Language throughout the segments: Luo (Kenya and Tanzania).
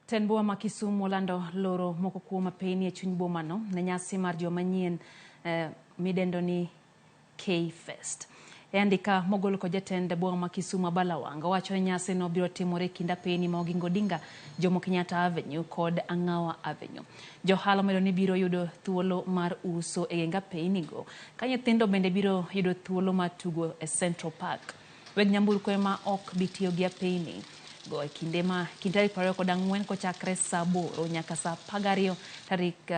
Tend boma ma Kisumu olando loro moko kuom apeyni e chuny bomano ne nyasi mar juma manyien midendo ni K-Fest. E andika mogol kod jatend boma ma Kisumu Abala Wanga owacho ni nyasi no biro timore e kind apeyni ma Oginga Odinga, Jomo Kenyatta Avenue kod Ang'awa Avenue. Johala omedo ni biro yudo thuolo mar uso e geng apeyni go ka nyithindo bende biro yudo thuolo mar tugo e Central Park. Weg nyamburko ema ok bi tiyo gi apeyni go e kinde ma kind tarik 24 kochakre saa 8 nyaka saa 12 tarik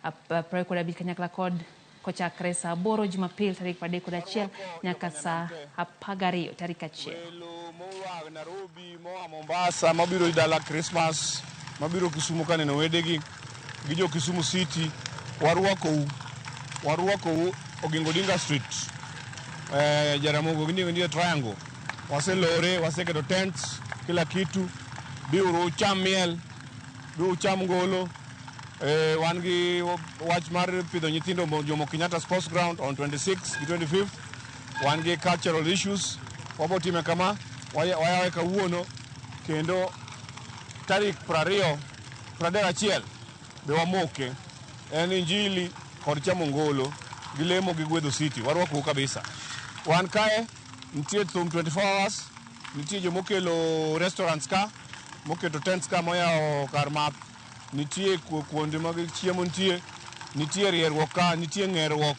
25 kanyakla kod kochakre saa 8 Jumapil tarik 31 nyaka saa 12 tarik 1. Welo moa Nairobi, moa Mombasa, mabiro dala Christmas, mabiro Kisumu kaneno wedegi gi jo Kisumu City, warwakou, warwakou Oginga Odinga Street, Jaramogi Oginga Odinga Triangle. Waselore, waseketo tents, kila kitu. Biuru ucham miel, biuru ucham ngolo. Wan gi wach mar pidho nyithindo Jomo Kenyatta Sports Ground on 26 gi 25. Wan gi cultural issues. Wabo time kama, wayawe kawuono kendo tarik 20 31 be wamoke. En injili kod chamo ngolo gi lemo gi gwedho city. Warwakou kabisa. Wan kae nitie thum 24 hours, nitie jomokelo restaurants ka, moketo tents ka moyawo kar math, nitie kuonde mag chiemo nitie, nitie rierruok ka, nitie ng'erruok,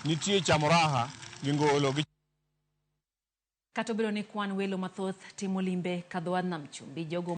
nitie chamo raha gi ngolo. Gi Kata obedo ni kwan welo mathoth timo limbe kadho wadh nam chumbi, jogo